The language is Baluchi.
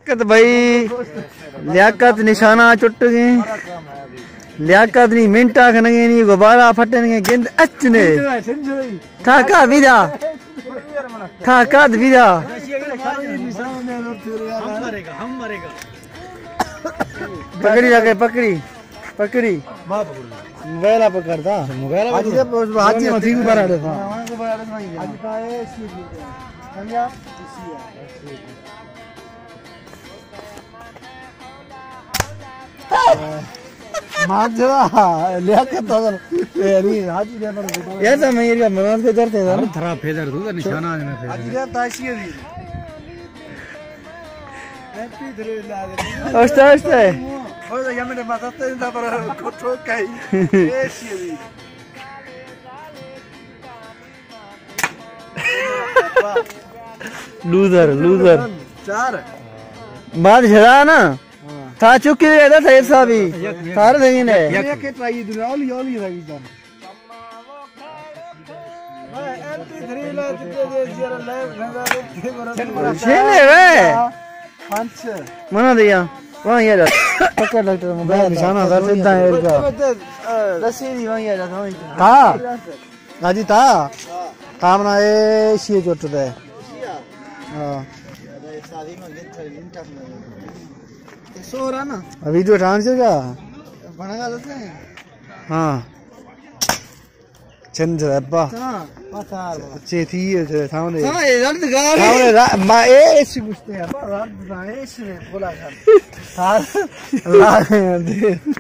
لیاقت بھائی، لیاقت نشانہ چٹگیں۔ لیاقت نی منٹا کنگے نی، غبارہ پھٹنگے، گند اچ نے۔ تھاکا بیدا۔ تھاکا بیدا۔ پکڑی رکھے، پکڑی، پکڑی۔ موبائل آپ کرتا۔ موبائل آپ حاجی صاحب، اس حاجی متی کو برا دیتا۔ ماجرا، لیاقت اگر، یعنی، حاجی جان، یار، تو میں یہ منان کے درتے ہیں، نا؟ تھرا فیدر تو نشانہ آج میں فیدر۔ حاجی جان، تاشی ہے۔ اوشتا، اوشتا۔ اوشتا، یا میں نے مدد تے دا پر کو ٹھوک کئی۔ ایسی ہے۔ Loser, loser. چار۔ بعد جھڑا نا۔ ہاں۔ تھا چکی رہتا تھا ایسا بھی۔ یک، یک۔ تھار دیں گے۔ یک، یک۔ یک ٹرائی دنیا اولی، اولی رہی جان۔ شینے وے۔ پنچ۔ منا دیا۔ وہاں یہ رہا۔ پکڑ ڈاکٹر موبائل۔ نشانہ سر سیدھا ہے کا۔ دسی دی وہاں یہ رہا۔ ہاں۔ راجی تا؟ تا منا اے شی چوٹ دے۔ ہاں۔ سورا نا۔ ویڈیو ٹرانسفر کا؟ بنا گا تو۔ ہاں۔ چند ابا۔ ہاں، پتہ ہے۔ چے تھی ہے، چے تھاونے۔ ہاں، یہ درد گار ہے۔ تھاونے را-، ما اے ایسی گشتے ہیں، ابا، درد نہ، ایسی نے بولا کر۔ سار-، لا-،